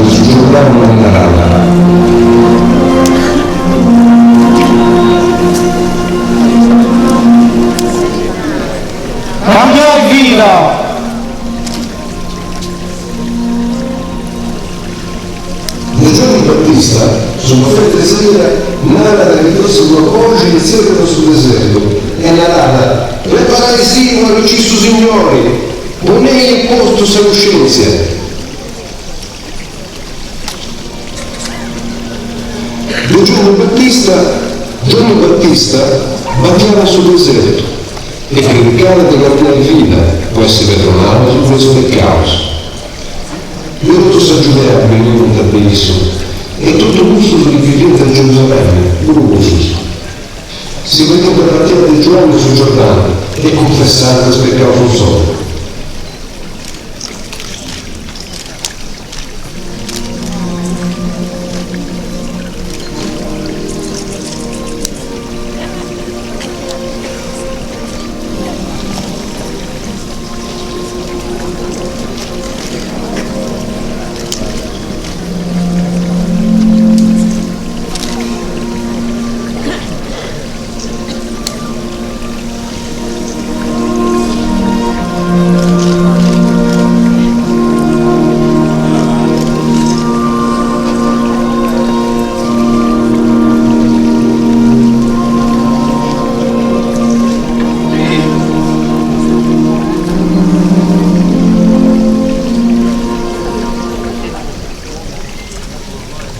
de su Giordanu e naràt. Cambiai vida! De Giovanni Battista, su profeta Isaia narat chi fessit una boxi chi tzerriat in su desertu e narat, Preparaisì po arricì su Signori, ponei a postu sa cuscièntzia. De Giovanni Battista, Giovanni Battista batiàt in su desertu e predicàt de cambiai vida po essi perdonaus de is pecaus. De totu sa Giudea beniant a bi issu e totu cussus chi biviant in Gerusalemme puru cussus. Si fadiant batiai de Giuanni in su Giordanu e cunfessànt is pecaus insoru.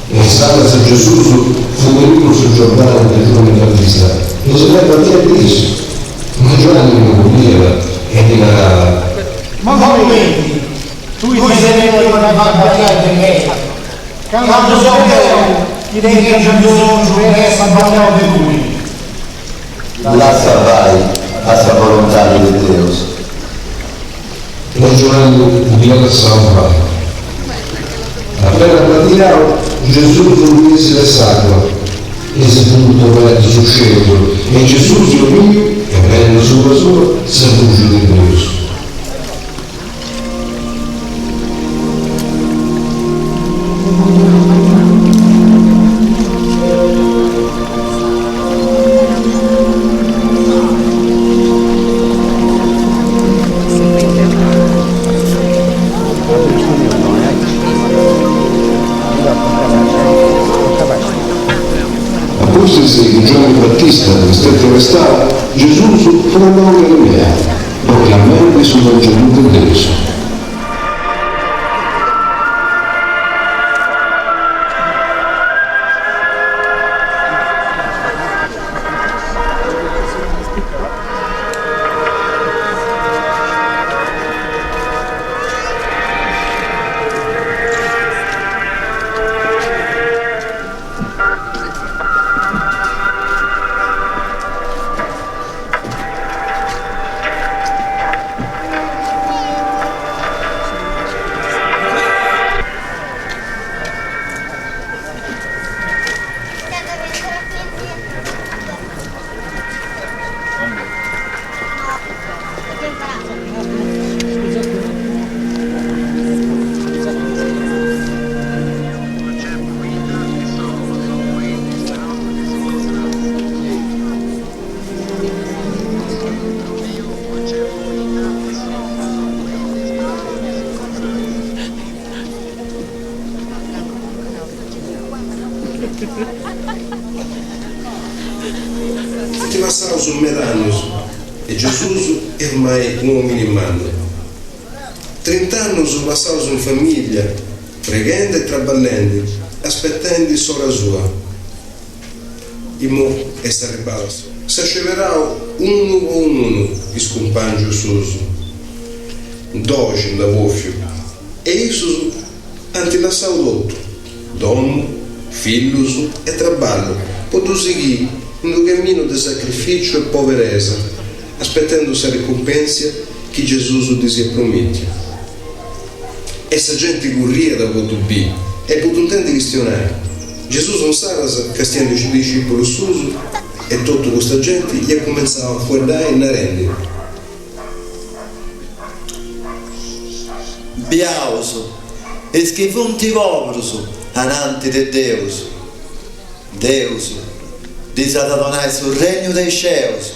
E insaras Gesùs fut beniu in su Giordanu de Giuanni Batista po si fai batiai de issu. Ma Giuanni no boliat e ddi naràt. Ma comenti, tui ses beniu a ti fai batiai de mei, candu seu deu chi tèngiu abisòngiu de essi batiau de tui? Lassa fai a sa volontadi de Deus. E Giuanni dd'iat lassau fai. Apena batiau, Gesùs ndi essit de s'àcua, e si funt obertus is celus, e Gesùs iat biu, e benni asuba sua, sa luxi de Deus. A pustis chi Giuanni Battista fut stetiu arrestau, Gesùs fut andau in Galilea, proclamendi su Vangelu de Deus. Funt passaus meda annus e Gesùs est ormai un'omini mannu. Trint'annus passaus in famìllia, preghendi e traballendi, aspetendi s'ora sua. Imoi est arribbada s'ora. S'at sceberau unu po unu is cumpàngius suus, doxi nd'at bòfiu, e issus ant lassau totu, domu, fillus e traballu, po ddu sighì in unu caminu de sacrifìciu e poberesa, aspetendu sa ricumpèntzia chi Gesùs ddis iat promìtiu. E sa genti curriat po ddu bì e po ddu intendi chistionai. Gesùs insaras, castiendi is discipulus suus e totu custa genti, iat cumentzau a fueddai narendi. Biaus. Is chi funt poburus ananti de Deus, Deus ddis at a donai su regnu de is ceus.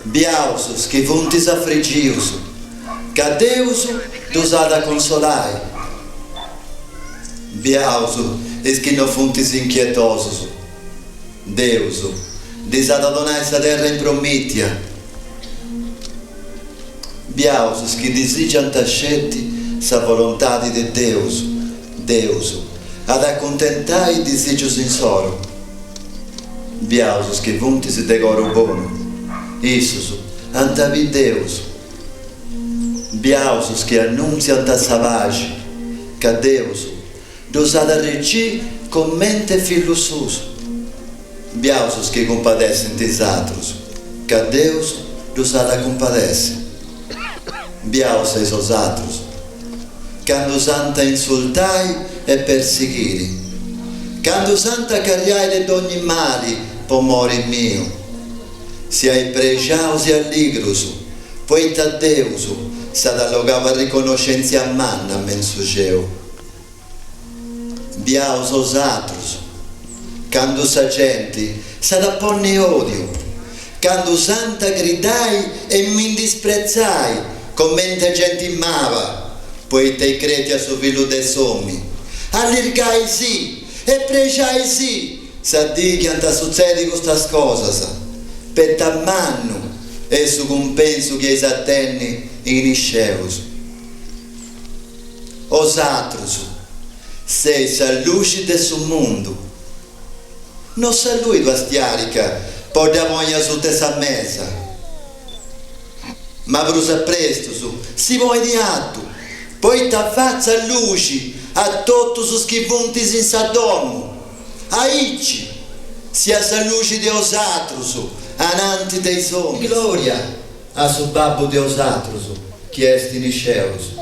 Biaus is chi funt afrigius, ca Deus ddus at a consolai. Biaus is chi no funt inchietosus, Deus ddis at a donai sa terra impromìtia. Biaus is chi disìgiant sceti sa volontadi de Deus, Deus at a cuntentai is disìgius insoru. Biaus is chi funt de coru bonu, issus ant a biri Deus. Biaus is chi annuntziant sa paxi, ca Deus ddus at a arriciri comente fillus suus. Biaus is chi cumpadessint is atrus, ca Deus ddus at a cumpadessi. Biaus seis osatrus, candu s'ant a insultai e persighiri, candu s'ant a carriai de dogni mali po mori miu. Siais prexaus e alligrus, poita Deus s'at allogau arriconnoscèntzia manna me in su ceu. Biaus osatrus, candu sa genti s'at a ponni òdiu, candu s'ant a gridai e mi dispretzai comente genti maba, poita eis crètiu a su Fillu de s'Omi. Allirgai-sì e prexai-sì sa dì chi ant a sutzedi custas cosas, poita mannu est su cumpensu chi eis a tenni in is ceus. Osatrus seis sa luxi de su mundu. No s'alluit una stiarica po dda ponni asuta 'e sa mesa, ma prus a prestus si ponit in atu, poita fatzat luxi a totus is chi funtis in sa domu. Aici siat sa luxi de osatrus ananti de is ominis. Gloria a su Babbu de osatrus chi est in is ceus.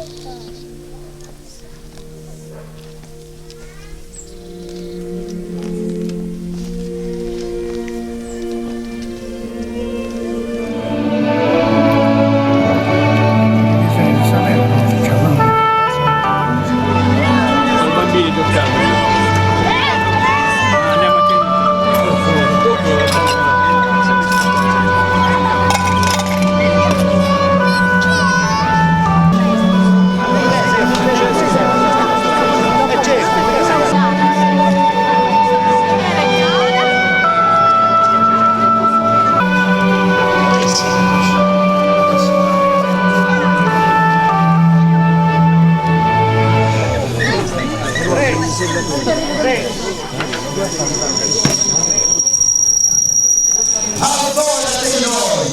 A foras de innoi!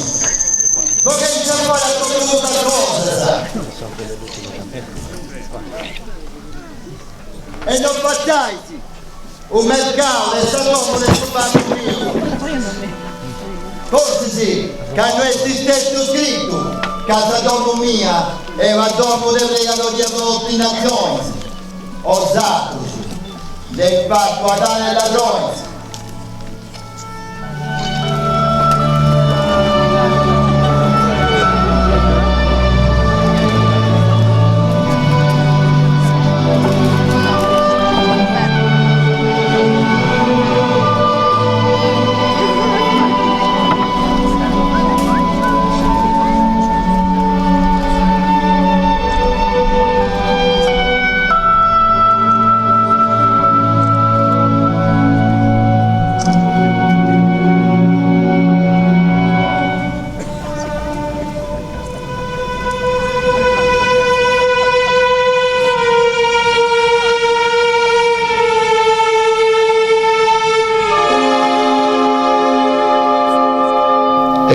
Boghendi a foras totu custas cosas! E non fatzais u mercau de sa domu de su Babbu miu. Fortzis ca no est stetiu scritu ca sa domu mia est una domu de pregadoria po totu is natzionis? Osatrus nd'eis fatu una tana 'e ladronis.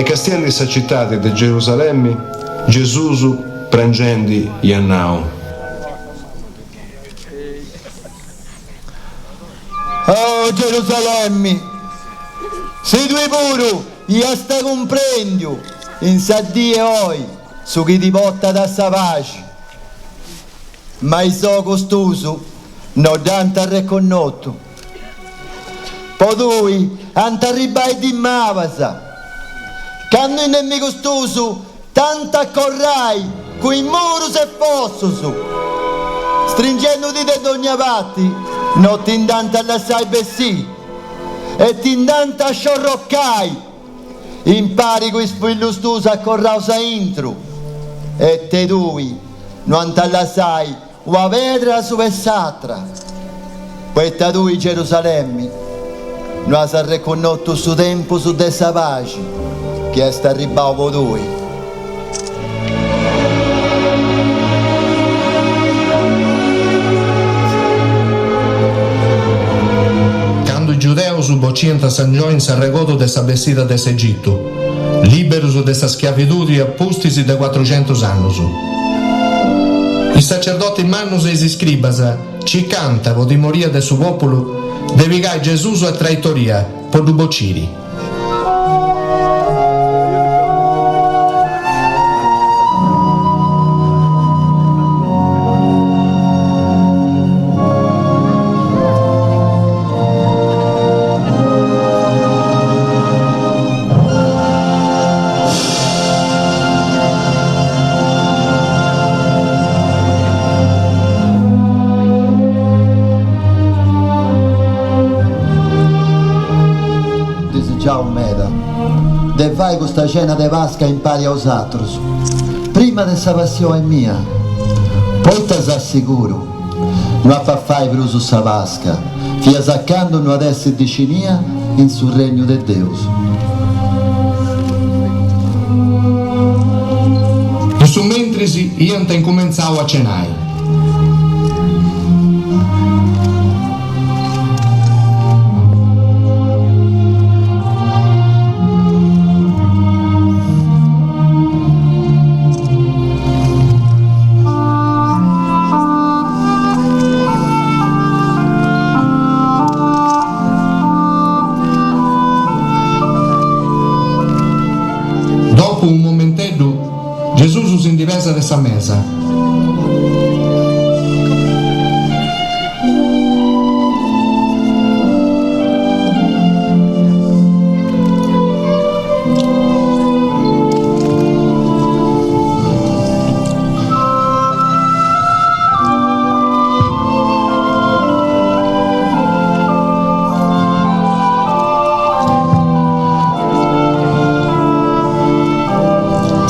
E castiendi sa citadi de Gerusalemmi, Gesùs prangendi iat nau. Oh Gerusalemmi, si tui puru iasta cumprendiu in sa dì 'e oi su chi ti portat a sa paxi, ma is ogus tuus no dd'ant arreconnotu. Po tui ant arribai dì mabas, candu is nemigus tuus T'ant a corrai cun is murus e fossus. Stringendudì de dogna parti, no ti nd'ant a lassai bessì e ti nd'ant a sciorroccai impari cun is fillus tuus acorraus aintru, e de tui no ant a lassai ua pedra asuba 'e s'atra, poita tui Gerusalemmi no as arreconnotu su tempus de sa paxi chi est arribbau po tui. Candu is giudeus bociant s'angioni in s'arregodu de sa bessida de s'Egitu, liberus de sa schiavidudi a pustis de cuatruxentus annus. Is sacerdotis mannus e is iscribas circànt, po timoria de su populu, de pigai Gesus a traitoria po ddu bociri. Disigiau meda de fai custa cena de Pasca impari a osatrus, prima de sa passioni mia, poita s'assiguru, no ap'a fai prus sa Pasca, finas a candu no at essi discinia in su regnu de Deus. In su mentris iant incumentzau a cenai. Dopu unu momenteddu, Gesus si ndi pesat de sa mesa.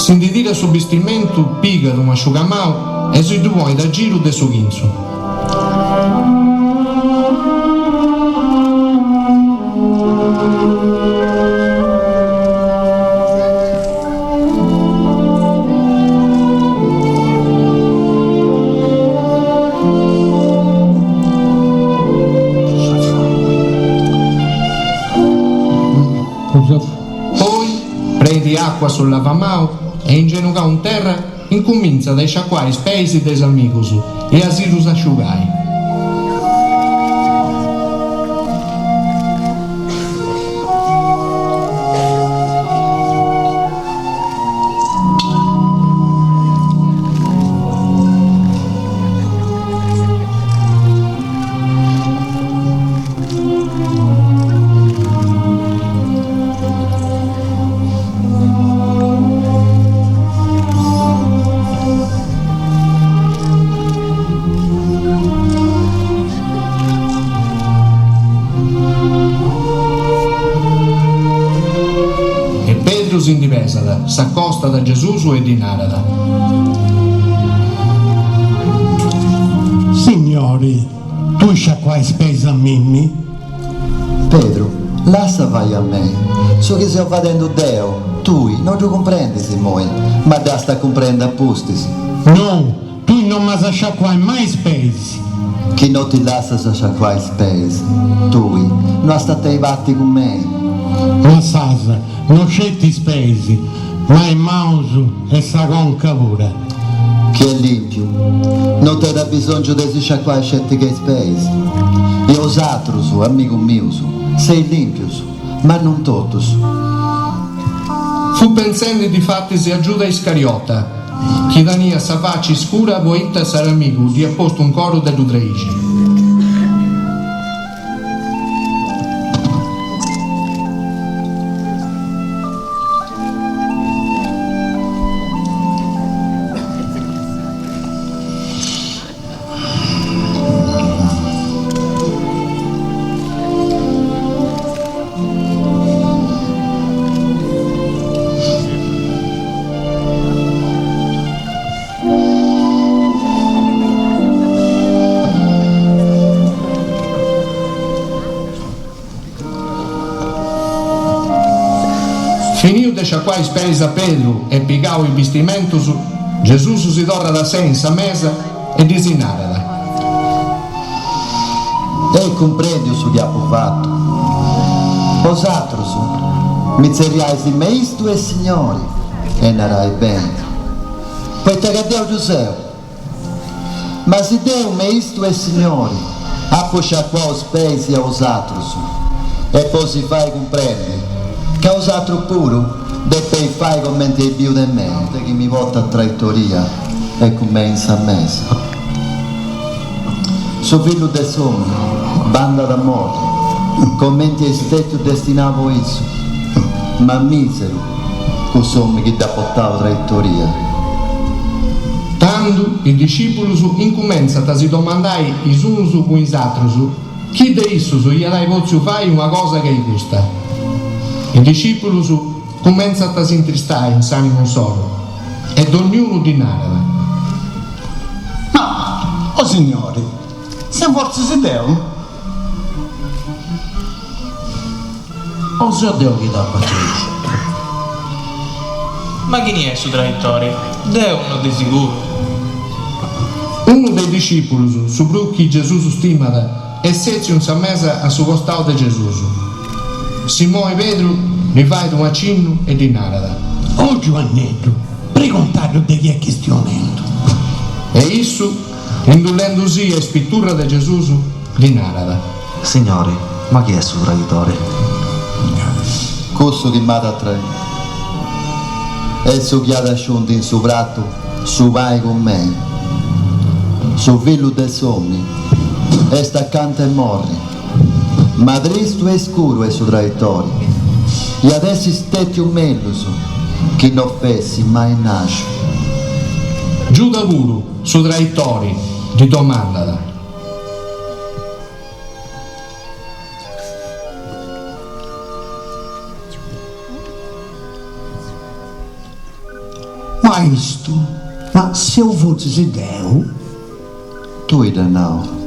Si ndi tirat su bistimentu, pigat unu asciugamau e si ddu ponit a giru de su chintzu. Poi prenit acua su lavamau e ingenugau in terra incumintzat a isciacuai is peis de is amigus e a si ddus asciugai. E Pedru si ndi pesat, s'acostat a Gesus e ddi narat. Signori, tui sciacuai is peis a mimmi? Pedru, lassa fai a mei, su chi seu fadendu deu, tui no ddu cumprendis immoi, ma dd'ast a cumprendi a pustis. Nou, tui no m'as a sciacuai mai is peis. Chi no ti lassas sciacuai is peis, tui no ast a tenni parti cun mei. Lassas, no sceti is peis, ma is maus e sa conca pura. Chi est limpiu, no tenit abisongiu de si sciacuai sceti che is peis. E osatrus, amigus mius, seis limpius, ma non totus. Fut pentzendi difatis a Giuda Iscariota, chi teniat sa faci scura poita s'aremigu dd'iat postu in coru de ddu traixi. de sciacuai is peis a Pedru e pigau is bistimentus, Gesùs si torrat a sei in sa mesa e ddis narat. Eis cumprèndiu su chi apu fatu? Bosatrus mi tzerriais Maistu e Signori e narais beni, poita ca deu ddu seu. Ma si deu, Maistu e Signori, apu sciacuau is peis a 'osatrus, est po si fai cumprendi ca 'osatrus puru depeis fai comenti eis biu de mei. Chi mi portat traitoria est cun mei in sa mesa. Su Fillu de s'omini bandat a morri, comenti est stetiu destinau po issu, ma miseru cuss'omini chi dd'at portau traitoria. Tandu is discipulus incumentzant a si domandai is unus cun is atrus chi de issus iat ai potziu fai una cosa che i custa. Is discipulus cumentzant a s'intristai in s'animu insoru e donniunu ddi narat. Ma, o Signori, seu fortzis deu? O seu deu chi t'apu a traixi? Ma chini est su traitori? Deu no de siguru. Unu de is discipulus, su prus chi Gesùs stimat, est sètziu in sa mesa a su costau de Gesùs. Simoi Pedru ddi fait unu acinnu e ddi narat. O Giuanneddu, pregontaddu de chi est chistionendu. E issu, indullendusì a is piturras de Gesùs, ddi narat. Signori, ma chi est su traitori? Cussu chi m'at a trairi. Est su chi at asciuntu in su pratu su pani cun mei. Su Fillu de s'omini est acanta 'e morri. Ma tristu e iscuru est su traitori, iat essi stetiu mellus chi no fessit mai nasciu. Giuda puru, su traitori, ddi domandat. Maistu, ma seu fortzis deu? Tui dd'as nau.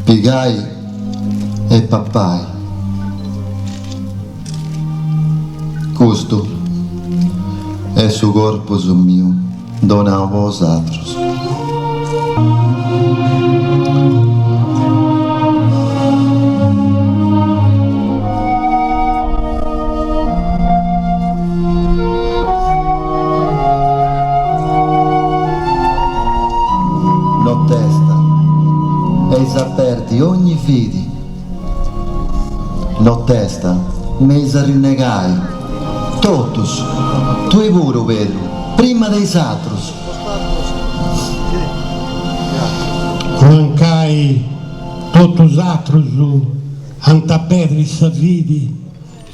Pigai e papai. Custu est su corpus miu donau po 'osatrus. Notesta, eis a perdi ogni fidi. Notesta, m'eis a rinnegai. Totus, tui puru, Pedru, prima de is atrus. Mancai totus is atrus ant a perdi sa fidi,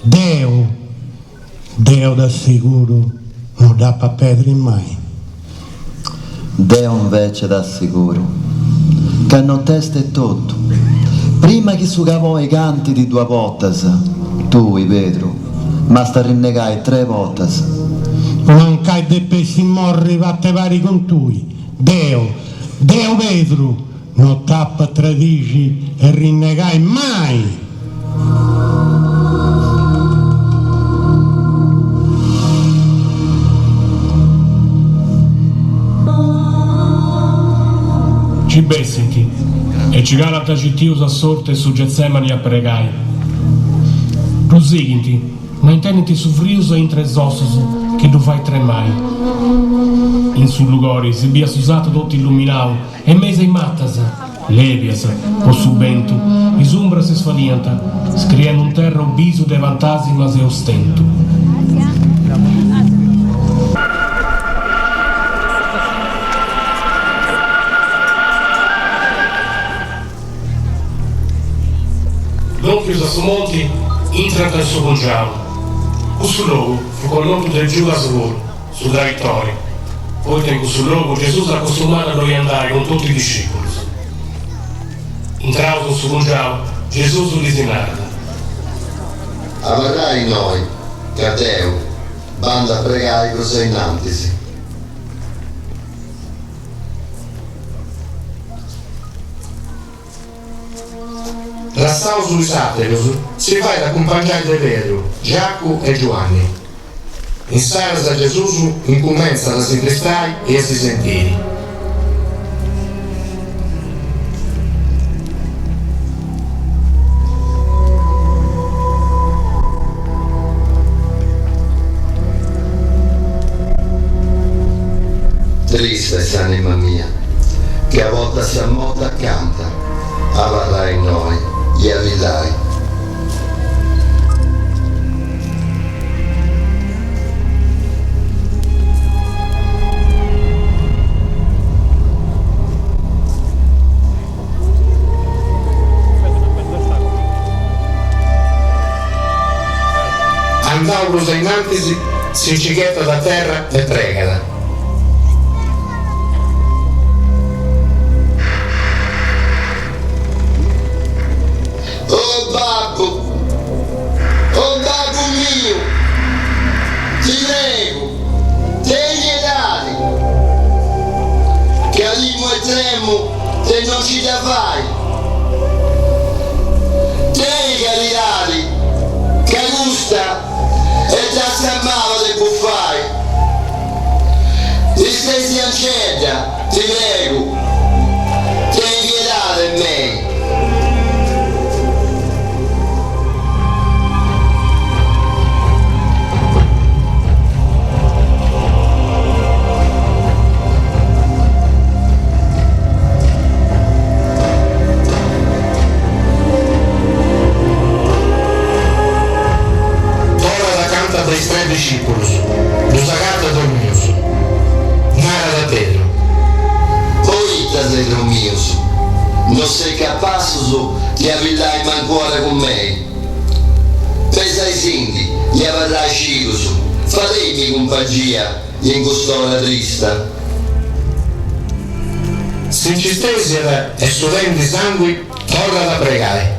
deu, deu de siguru no dd'apu a perdi mai. Deu invece t'assiguru ca notesta etotu, prima chi su caboni cantit duas bortas, tui, Pedru, m'as a rinnegai tres bortas. Mancai depessi morri fat'e pari cun tui, deu, deu Pedru, no t'apu a tradixi e rinnegai mai! Ci bessint e ci calant citius a s'ortu 'e su Getsemani a pregai. Ddu sighint Ma intendint su frius intre is ossus chi ddu fait tremai. In su lugori si biat su satu totu illuminau e in mesu a is matas, lèbias po su bentu, is umbras si sfadiant, scriendu in terra u bisu de pantàsimas e ostentu. Lòmpius a su monti, intrant in su cungiau. Cussu logu fut connotu de Giudas puru, su traitori, poita in cussu logu Gesùs acostumàt a ddoi andai cun totu is discipulus. Intraus in su cungiau, Gesùs ddis narat. Abarrai innoi, ca deu bandu a pregai prus a innantis. Lassaus is àterus, si fait acumpangiai de Pedru, Giacu e Giuanni. Insaras Gesùs incumentzat a s'intristai e a si sentiri. Trista est s'anima mia, che a bortas sa morti acanta, abarrai innoi i a billai. Andau prus a innantis si nci ghetat a terra e pregat. O Babbu, o Babbu miu, ti pregu, teni piedadi, ca timu e tremu de non ci dda fai. Teni caridadi, ca custa est tassa mala de bufai. Istesiancedda, ti pregu, teni piedade 'e mei. Torrat acanta de is tres discipulus, ddus agatat dormius. Narat a Pedru. Poita seis dromius? No seis capassus de abillai mancu ora cun mei? Pesaisindi i abarrai scidus, fadeimi cumpangia in cust'ora trista. Si nci stesiat e sudendi sangui torrat a pregai.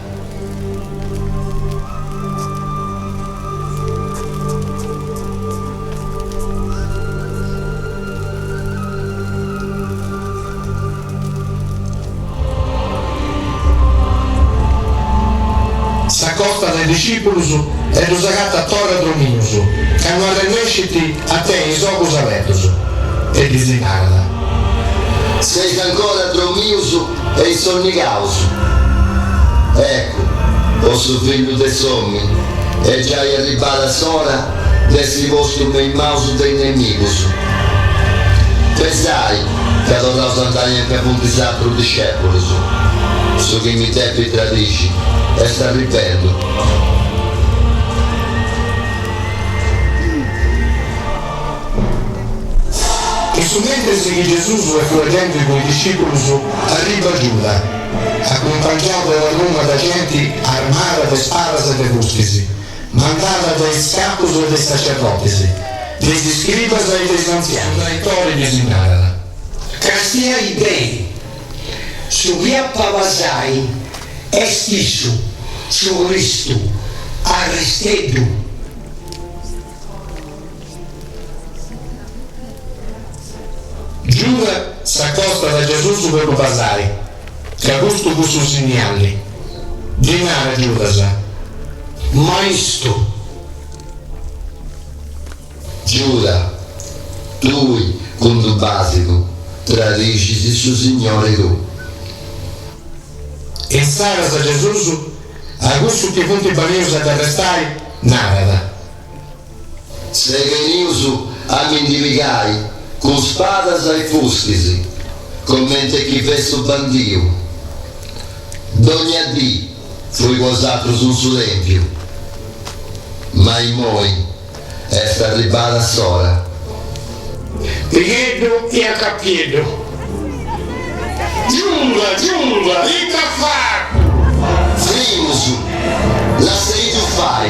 S'acostat a is discipulus e ddus agatat torra dromius, ca no arrennescint a tenni is ogus abertus, e ddis narat. Seis ancora dromius e insonnigaus? Eccu, po su Fillu de s'omini est giai arribbada s'ora de essi postu me is maus de is nemigus. Pesai ca torraus a andai anca funt is atrus discepulus, su chi mi depit tradixi est arribbendu. In su mentris chi Gesùs est fueddendi cun is discipulus, arribat Giuda, acumpangiau de una truma de genti armada de spadas e de fustis, mandada de is capus de is sacerdotis, de is iscribas e de is antzianus. Su traitori ddis narat. Castiai beni, su chi ap'a basai est issu, su Cristu, arresteddu. Giuda s'acostat a Gesùs po ddu basai, ca custu fut su sinniali. Ddi narat Giudas. Maistu. Giuda, tui cun d'u basidu tradixis su Signori tuu. Insaras Gesùs a cussus chi funt benius a dd'arrestai narat. Seis benius a mi ndi pigai cun spadas e fustis, comente chi fessu bandiu. Dogna dì fui cun 'osatrus in su tempiu, ma immoi est arribbada s'ora. Pigheddu e acapieddu. Giuda, Giuda, ita as fatu? Frimus, lasseiddu fai.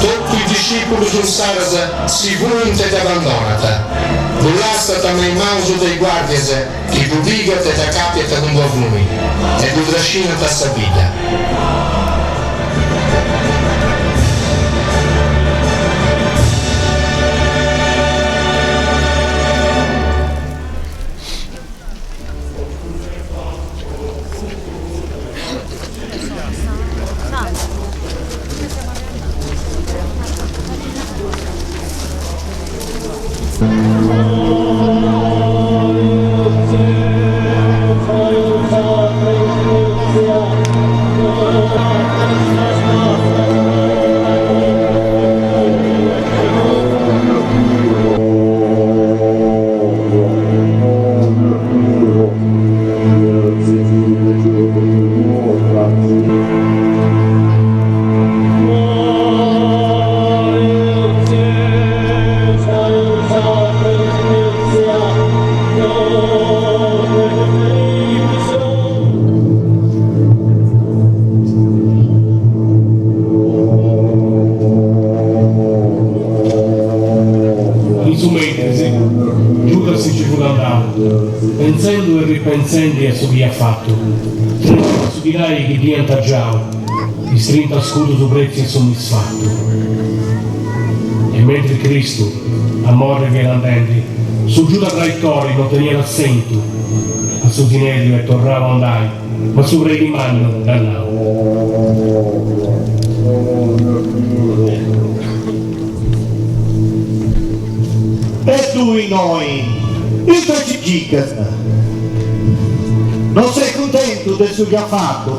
Totu is discipulus insaras si fuint e dd'abandonant. Ddu lassant me is manus de is guardias chi ddu pigant e dd'acapiant cun d'una funi e ddu trascinant a sa bidda. Pentzendu e ripentzendi a su chi iat fatu, tremiat su dinai chi dd'iant giau, istrintu a scudu su pretziu 'e su misfatu. E mentri Cristu a morri fiat andendi, su Giuda traitori no teniat assentu, a su Sinedriu est torrau a andai, ma su preidi mannu dd'at nau. E tui innoi ita ci circas? No ses cuntentu de su chi as fatu?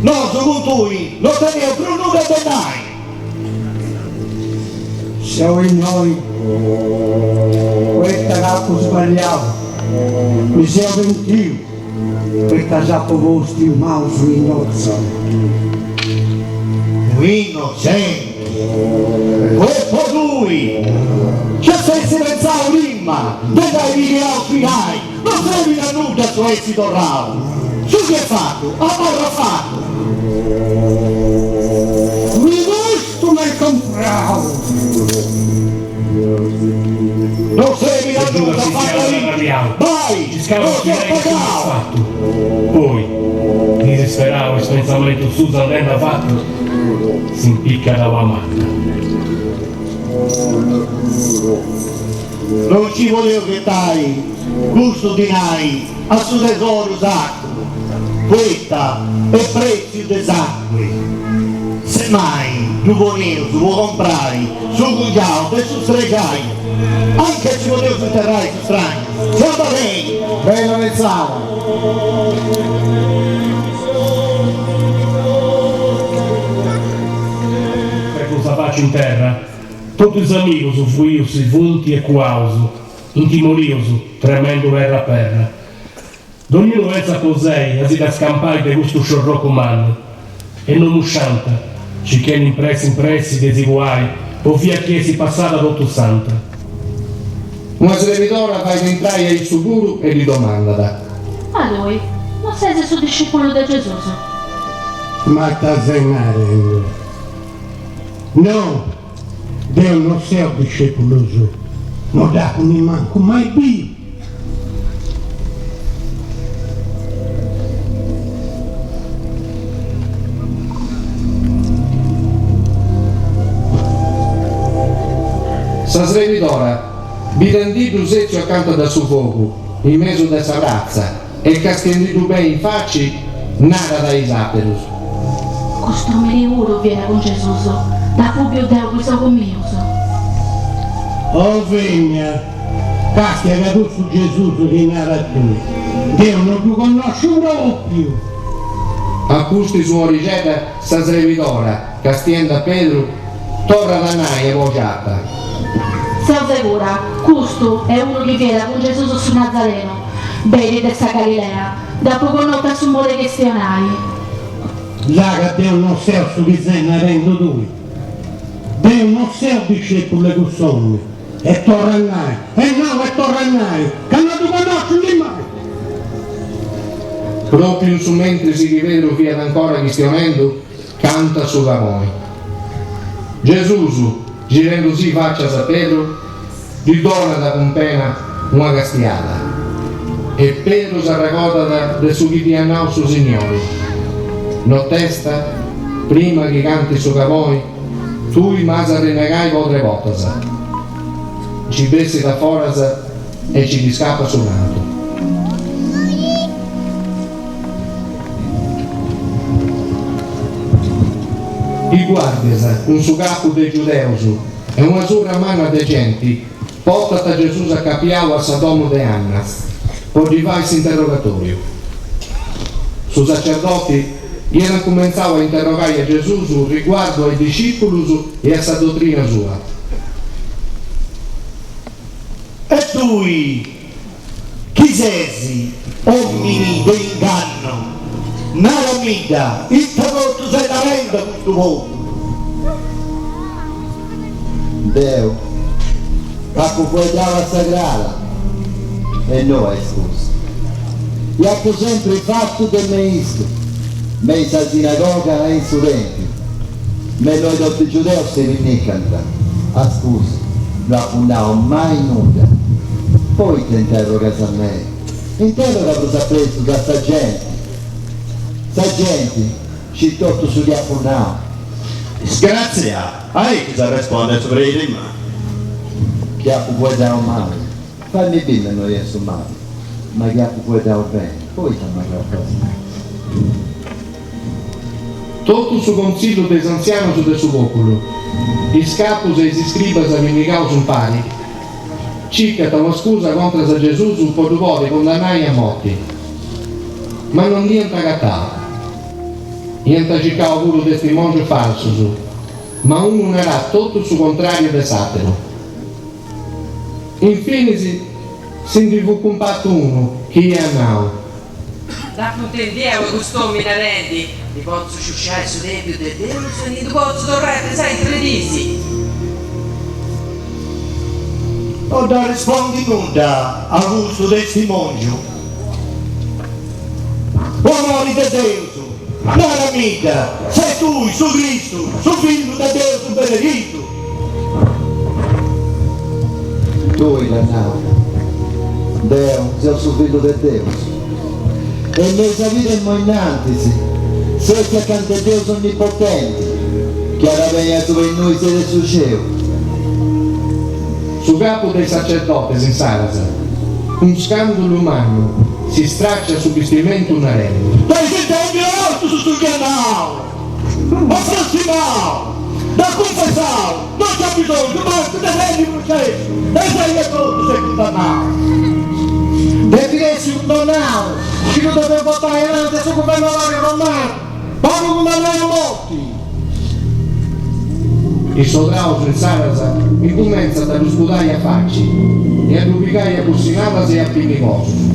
Nosu cun tui no teneus prus nudda de nai. Seu innoi poita ca apu sbagliau, mi seu pentiu poita s'apu postu in manus un'innotzenti. Un'innocenti? E po tui, nci as essi pentzau prima de dd'ai pigau su dinai, no serbit a nudda su essi torrau, su chi est fatu, abarrat fatu. Mi custu m'est comprau. No serbit a E Giuda nudda si fai fiat aici, arrabbiau, bai, Circau no su ti as dinai de su pagau. misfatu. Poi, disisperau, is pentzamentus suus andendi avatu, s'impiccat a una mata. No nci podeus ghetai custu dinai a su tesoru sacru, poita est pretziu de sangui. Semmai ddu poneus po comprai su cungiau de su strexaiu, anca ci podeus interrai is strangius. Si andat beni! Bella pensada! E cun sa faci in terra, totu is amigus fuius si funt e cuaus, intimorius, tremendu perra perra. Dognunu pensat po sei a si dda scampai de custu sciorrocu mannu e no musciant, circhendi in pressi in pressi de si cuai po fiat chi essit passada totu santa. Una srebidora fait intrai a issu puru e ddi domandat. Ma tui no ses su discipulu de Gesùs? Ma ita ses narendu? No, deu no seu discepulu suu, no dd'apu nimancu mai biu. Sa srebidora, bidendiddu setziu acanta de su fogu, in mesu de sa pratza, e castiendiddu beni in faci, narat a is àterus. Cust'omini puru fiat cun Gesùs, dd'apu biu deu cun is ogus mius. O femina, castia ca cussu Gesùs chi naras tui, deu no ddu connosciu propriu! A pustis un'orixedda sa srebidora, castiendi a Pedru, torrat a nai a boxi arta. Seu segura, custu est unu chi fiat cun Gesùs su Nazarenu, benit de sa Galilea, dd'apu connotu a su modu 'e chistionai. Già ca deu no seu su chi ses narendu tui. Deu no seu discepulu 'e cuss'omini. E torru a nai, e nau e torru a nai, ca no ddu connosciu nimai. Propriu in su mentris chi Pedru fiat ancora chistionendu, cantat su caboni. Gesùs, girendusì facias a Pedru, ddi donat cun pena una castiada. E Pedru s'arregordat de su chi dd'iat nau su Signori, Notesta, prima chi cantit su caboni, tui m'as a rinnegai po tre bortas. Nci bessit a foras e nci ddi scapat su prantu. Is guardias, cun su capu de is giudeus e una surra manna de genti, portant a Gesùs acapiau a sa domu de Annas po ddi fai s'interrogatoriu. Su sacerdoti iat incumentzau a interrogai a Gesùs riguardu a is discipulus e a sa dotrina sua. E tui, chi ses omini de ingannu, naramidda ita totu ses narendi a custu populu. Deu apu fueddau a sa crara e no a iscusa. E apu sempri fatu de maistu me in sa sinagoga e in su tempiu, me innoi totu is giudeus si pinnicant, a scusi, no apu nau mai nudda. Poita interrogas a mei? Interroga prus a prestu a sa genti. Sa genti scit totu su chi apu nau. Disgrazia! Aici s'arrespondet su preidi mannu. Chi apu fueddau mali, faimi biri innoi est su mali, ma chi apu fueddau beni, poita m'arroccas? Totu su contzillu de is antzianus de su pòpulu, is capus e is iscribas pinnigaus impari, circant una scusa contras a Gesùs po ddu podi cundannai a morti. Ma non nd'iant agatau. Iant circau puru testimòngius falsus, ma unu naràt totu su contràriu de s'àteru. Infinis si ndi fut cumpatu unu chi iat nau. Dd'apu intendiu cust'omini narendi, Ndi potzu sciusciai su tempiu de Deus e ndi ddu potzu torrai a pesai in tre dis. No dd'arrespondit nudda a custu testimongiu. Po amori de Deus, naramidda, ses tui su Cristu, su Fillu de Deus beneditu? Tui dd'as nau, Deu seu su Fillu de Deus. E m'eis a biri immoi innantis, setziu acanta 'e Deus Onnipotenti, chi at a benni asuba 'e is nuis de su celu. Su capu de is sacerdotes insaras, cun scandulu mannu, si stracciat su bistimentu narendi. Dd'eis intendiu totus su chi at nau! At frastimau! Dd'at cunfessau! No nc'at bisongiu mancu de tenni processu, de sei etotu s'est cundannau! Depit essi cundannau, chi ddu depeus portai ananti a su guvernadori romanu po ddu cundannai a morti! Is sodraus insaras incumentzant a ddu spudai a faci e a ddu pigai a bussinadas e a pinnigosus.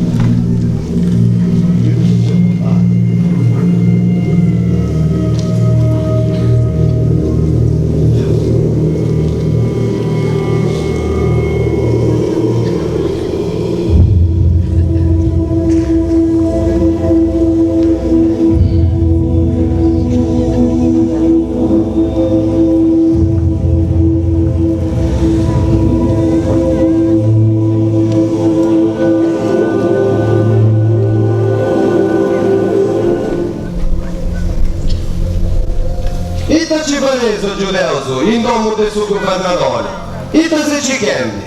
Ita ci fadeis, o giudeus, in domu de su guvernadori? Ita seis circhendi?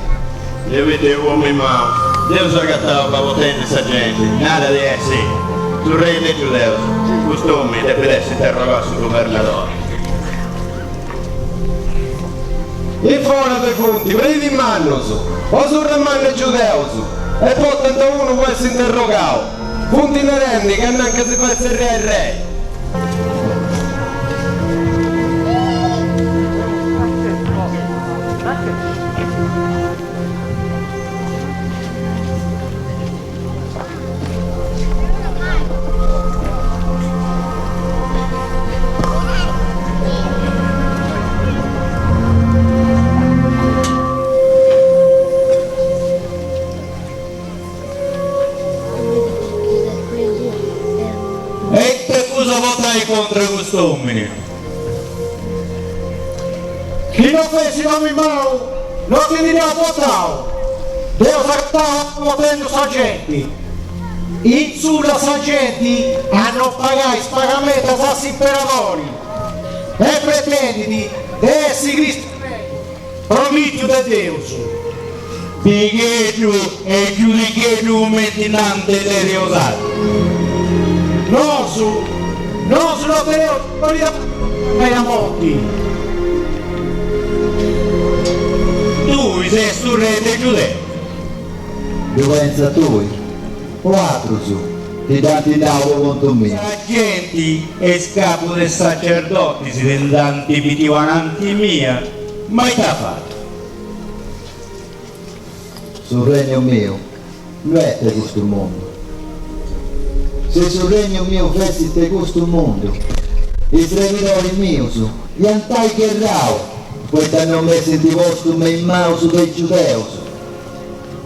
Deu biu unu omini mau, dd'eus agatau babotendi sa genti, narat de essi su rei de is giudeus. Cust'omini depit essi interrogau a su guvernadori. In foras ddoi funt preidis mannus, o su re mannu 'e giudeus, e portant unu po essi interrogau. Funt narendi ca nanca si fait tzerriai rei. E ita acusa portais contra cust'omini? Chi no fessit omini mau, no ti ndi dd'eus portau. Dd'eus agatau babotendu sa genti. Intzullat sa genti a no pagai is pagamentas a s'imperadori e pretendit de essi Cristu Rei, promìtiu de Deus. Pigheddu e giudicheddu cumenti nant de 'osatrus. Nosu, nosu no teneus autoridadi po ddu cundannai a morti. Tui ses su re de Giudeus. Ddu pentzas tui, o atrus ti dd'ant nau po contu miu? Sa genti e is capus de is sacerdotis ti nd'ant bitiu ananti mia, ma ita as fatu? Su regnu miu no est de custu mundu. Si su regnu miu fessit de custu mundu, is srebidoris mius iant ai gherrau poita no m'essint postu me is manus de is giudeus,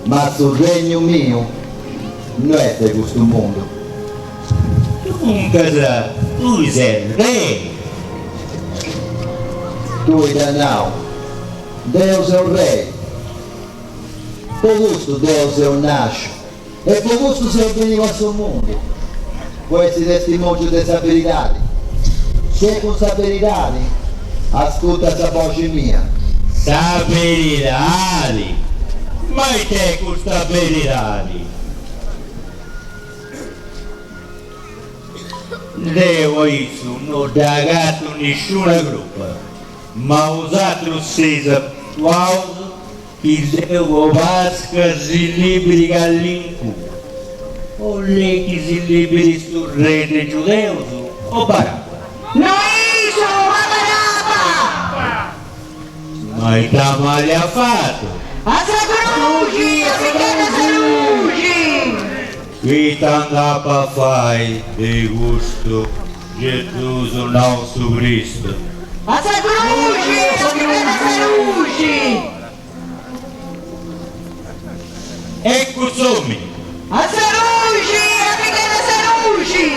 ma su regnu miu no est de custu mundu. Duncas tui ses rei. Tui dd'as nau. Deu seu rei. Po custu deu seu nasciu. E po custu seu beniu a su mundu, po essi testimòngiu de sa beridadi. Chi est cun sa beridadi, ascurtat sa boxi mia. Sa beridadi? Ma it'est custa beridadi? Deu a issu no dd'agatu nisciuna crupa, ma 'osatrus seis abituaus chi deu po Pasca si liberi callincunu, 'oleis chi si liberi su rei de giudeus o Barabba? No issu, ma Barabba! Ma ita mali at fatu? A sa gruxi! Apicheddu a sa gruxi! Ita nd'apu a fai de custu Gesùs nau su Cristu? A sa gruxi! Apicheddu a sa gruxi! E cuss'omini? A sa gruxi! Apicheddu a sa gruxi!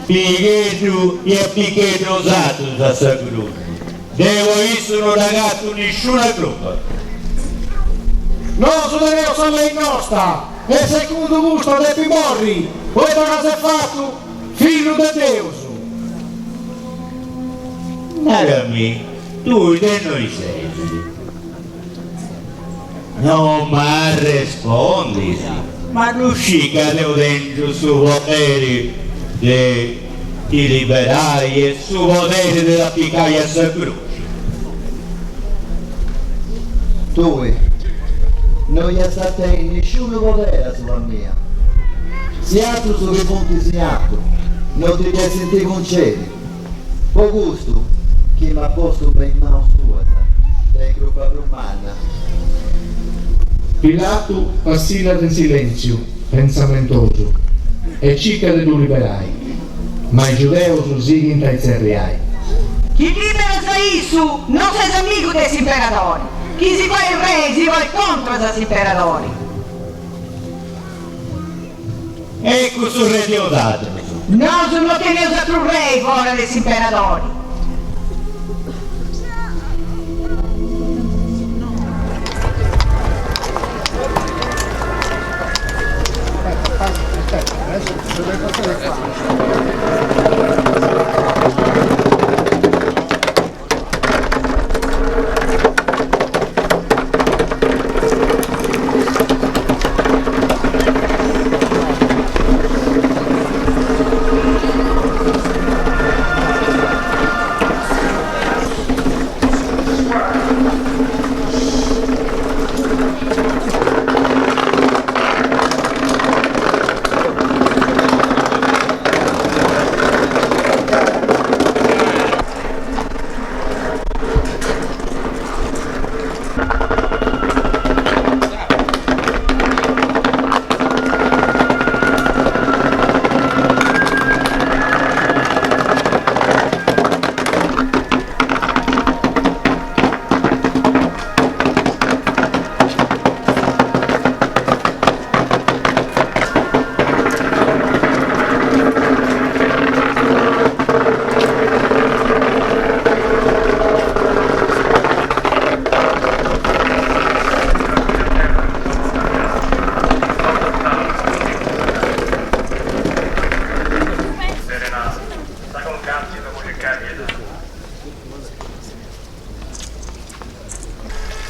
Pigheddu e apicheddu 'osatrus a sa gruxi. Deu a issu no dd'agatu nisciuna crupa. Nosu teneus sa lei nosta e segundu custa depit morri, poita ca s'est fatu Fillu de Deus. Narami, tui de innoi ses? No m'arrespondis, ma ddu scis ca deu tengiu su poderi de ti liberai e su poderi de t'apicai a sa gruxi. Tui no iast a tenni nisciunu poderi asuba mia, si atrus chi funt in artu no ti dd'essint cuncediu. Po custu, chi m'at postu me is manus tuas, tenit crupa prus manna. Pilatu passillat in silentziu, pentzamentosu, e circat de ddu liberai, ma is giudeus sighint a itzerriai. Chi liberas a issu, no ses amigu de s'imperadori, chi si fait rei si ponit contras a s'imperadori. Eccu su re de 'osatrus. Nosu no teneus atru rei fora de s'imperadori.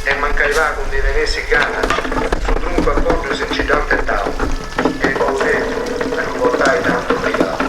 E mancai pagu ndi tenessit gana, su truncu a coddu si nci dd'ant 'etau e Pauleddu a ddu portai dd'ant obligau.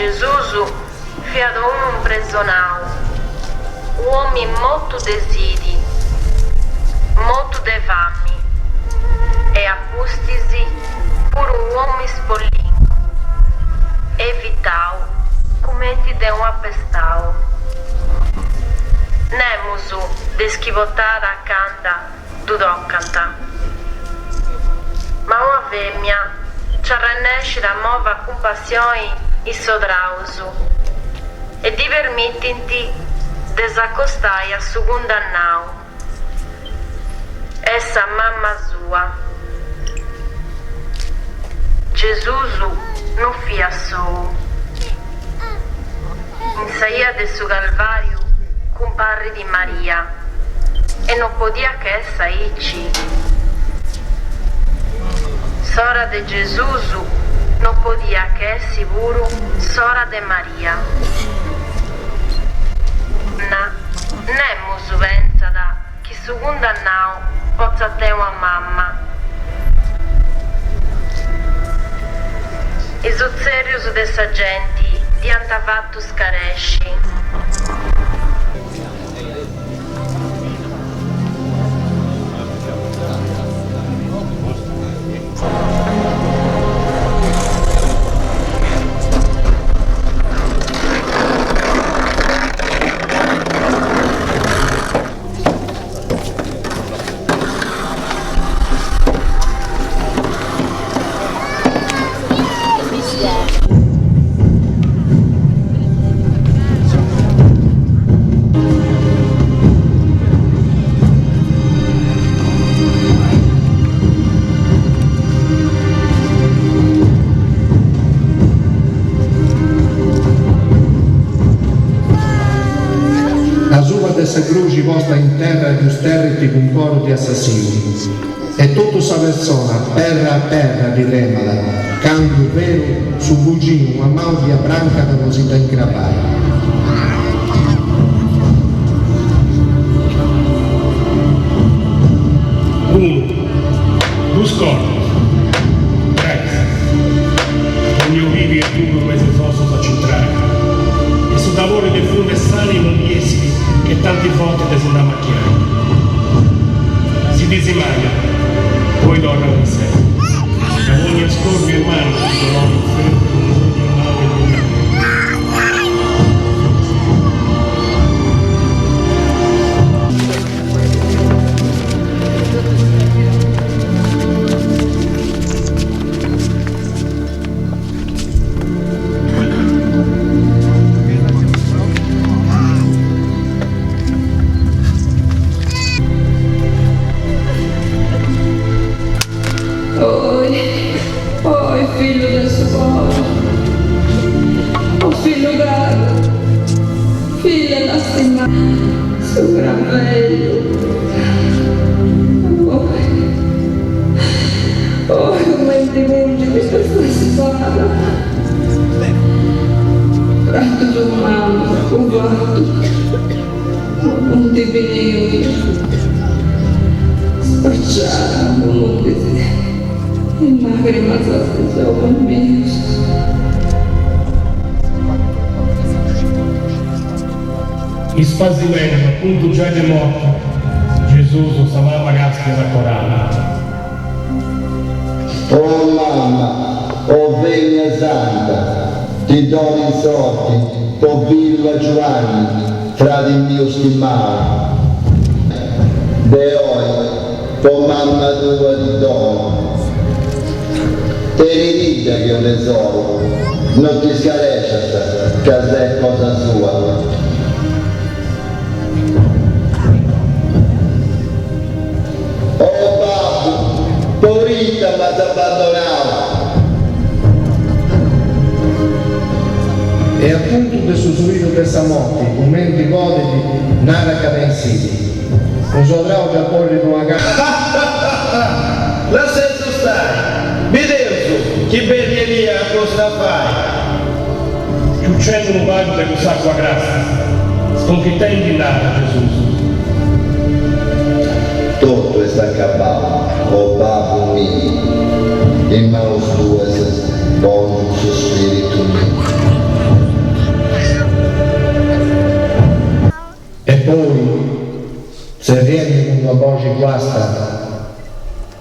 Gesùs fiat unu impresonau, u'omi motu de sidi, motu de fami e a pustis puru u'omi spollincu. evitau cumenti de unu apestau. Nemus de is chi portàt acanta ddu tocant. Ma una fèmia nci arrennescit a movi a cumpassioni is sodraus e ddi permitint de s'acostai a su cundannau. Est sa mamma sua. Gesùs no fiat sou. In sa 'ia de su Calvàriu cumparrit Maria e no podiat che essi aici. S'ora de Gesùs no podiat che essi puru s'ora de Maria. Na, nemus pentzat chi su cundannau potzat tenni una mamma. Is tzèrrius de sa genti dd'iant fatu scaresci. Asuba de sa gruxi posta in terra ddu sterrit cun coru de assassinu e totu sa persona perra a perra ddi tremat candu veru su buginu amau ddi abrancat po si dda incravai. Unu, dus corpus, tres, dogna obibi est duru me is ossus a c'intrai, e su dabori de fundu 'e s'anima ndi essit che tanti forti de si nd'amachiai. Si disimagat, poi torrat in sei. Ca dogna scorpiu est mannu su dolori infertu cun dogna mau e dogna beni. Oi, oi fillu de su coro, o fillu caru, filla lastimada, su gravellu, oi, oi cumenti pungit custa spada, Frattus umanus apu fatu, ma funt finius, spaciada funt is lagrimas de is ogus mius. Ispasimendu a puntu giai de morti, Gesùs sa mama càstiat acorada. O mamma, o femina santa, ti donu in sorti po fillu a Giuanni, fradi miu stimau. De oi po mamma tua ti donu. Tenididda che unu tesoru, no ti scarescias ca ses cosa sua. O babbu, poita m'as abbandonau? E a puntu de su suidu de sa morti, cumenti podit, narat ca tenit sidi. Unu sodrau ddi aporrit una canna. Lasseus stai, bideus chi benit Elia a ddu sarvai. Ciuccendi unu pagu de cuss'acua grassa, sconchitendi narat Gesùs. Totu est acabau, o Babbu miu, in manus tuas pòngiu su spiritu miu. E poi, tzerriendi cun una boxi guasta,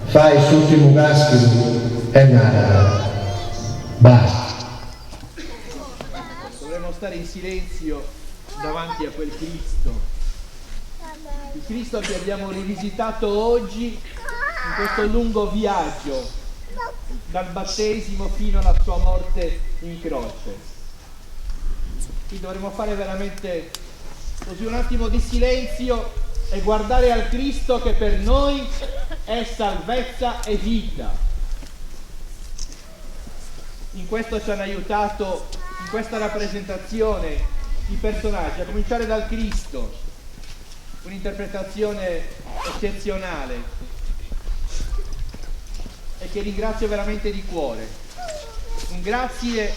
fait s'ùrtimu càschidu e narat, Basta. stare in silenzio davanti a quel Cristo. Il Cristo che abbiamo rivisitato oggi in questo lungo viaggio dal battesimo fino alla sua morte in croce. Qui dovremmo fare veramente così un attimo di silenzio e guardare al Cristo che per noi è salvezza e vita. In questo ci hanno aiutato, in questa rappresentazione, i personaggi, a cominciare dal Cristo, un'interpretazione eccezionale e che ringrazio veramente di cuore. Un grazie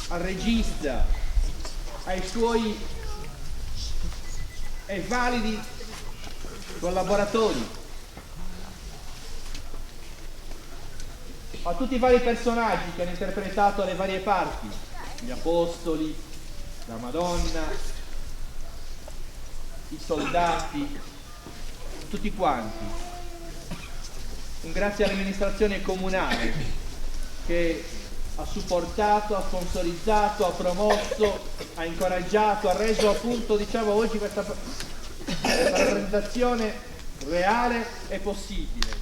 al regista, ai suoi e validi collaboratori, a tutti i vari personaggi che hanno interpretato le varie parti, gli apostoli, la Madonna, i soldati, tutti quanti. Un grazie all'amministrazione comunale che ha supportato, ha sponsorizzato, ha promosso, ha incoraggiato, ha reso appunto, diciamo oggi questa, questa rappresentazione reale e possibile.